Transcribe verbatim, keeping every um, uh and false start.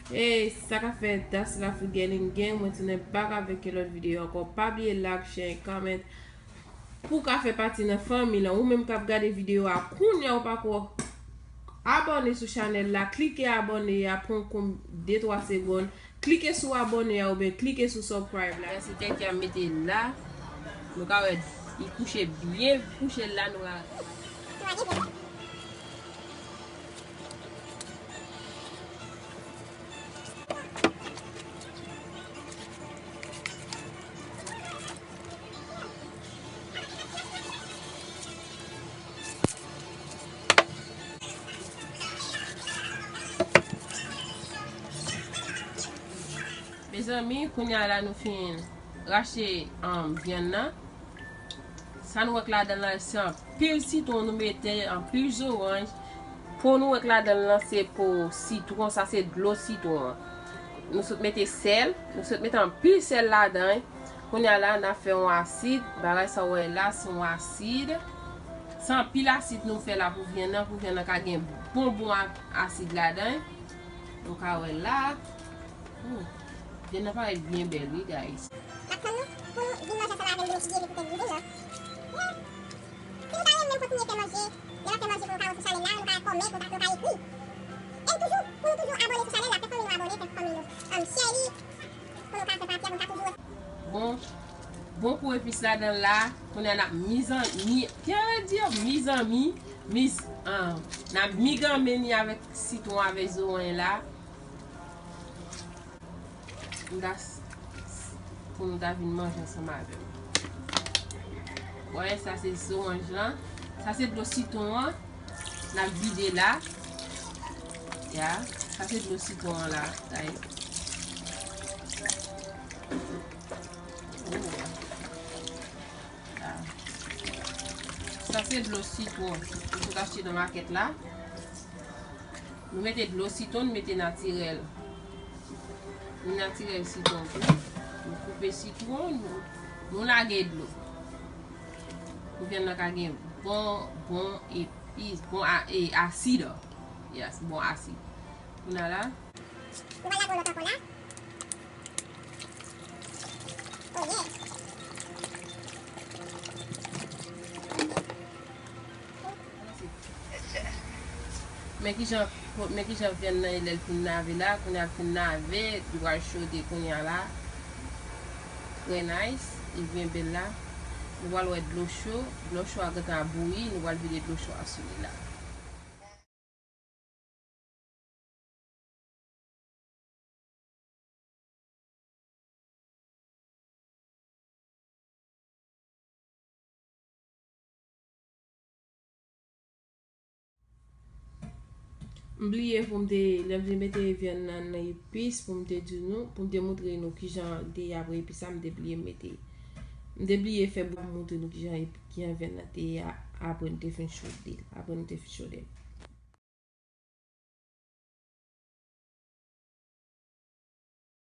Hey, sa k ap fèt? That's Lafrigèlin Gang. Mwen tounen back avèk yon lòt videyo ankò. Pa bliye like, share, comment. Pou w ka fè pati nan fanmi lan, ou menm k ap gade videyo a kounye a, ou pako abòne sou chanèl la, klike abòne a, pran yon de twa segonn, klike sou abòne a oubyen klike sou subscribe la. Sa se tèt ki ap mete la. Nou ka wè li kouche byen kouche la, nou ka Mezanmi, kounye a la nou fin rache, um, vyann nan. Sa nou wè k ladan l la, se anpil sitwon nou mete, anpil zoranj. Po nou wè k ladan l lan, se po sitwon, sa se dlo sitwon an. Nou sot mete sèl, nou sot mete anpil sèl ladan. Kounye a la, n ap fè yon asid. Bagay sa w wè la, se yon asid. Se anpil asid nou fè la pou vyann nan, pou vyann nan ka gen bon, bon a-, asid ladan. Nou ka wè la. Hmm. Vyann nan parèt byen bèl, wi, guys. N ap tann nou pou nou vin manje ansanm avè m, pou nou ti geri poutèt vin nan. Yeah. Si nou ta renmen m kontinye fè manje, lè n ap fè manje pou nou ka wè sou chanèl la, nou ka kòmante, nou ka, nou ka ekri. E toujou, pou nou toujou abòne sou chanèl la, fè fanmi nou abòne, fè fanmi nou, um, share li, pou nou ka fè pati a, pou nou ka toujou wè. Bon, bon kou epis ladan la, kounye a n ap mizanmi, ki an di mizanmi, miz, ah, n ap miganmen li avèk sitwon, avèk zoranj la. M ta s-, s-, pou nou ta vin manje ansanm avè m. Wè, sa se zoranj lan. Sa se dlo sitwon an. N ap vide la. Ya, sa se dlo sitwon an la, guys. Oh. La. Sa se dlo sitwon. Nou sot achte nan makèt la. Nou mete dlo sitwon, nou mete natirèl. Nou natirèl sitwon tou. Nou koupe sitwon, nou, nou lage dlo. Pou vyann nan ka gen bon, bon epis, bon a-, e, asid. Yes, bon asid. Kounye a la. Nou va lage yon lòt ankò la. Oh yeah. Men kijan, men kijan vyann nan ye lè l fin lave la. Kounye a l fin lave, li pral chode kounye a la. Trè nice, li byen bèl la. Nou pral wè dlo cho, dlo cho a gentan ap bouyi, nou pral vide dlo cho a sou li la. M bliye pou m te, lè m te mete vyann nan nan epis, pou m te di nou, pou m te montre nou kijan l te ye apre epis la, m te bliye mete. M te bliye fè bouyi, montre nou kijan ep-, kijan vyann nan te ye a, apre nou te fin chode l, apre nou te fin chode l.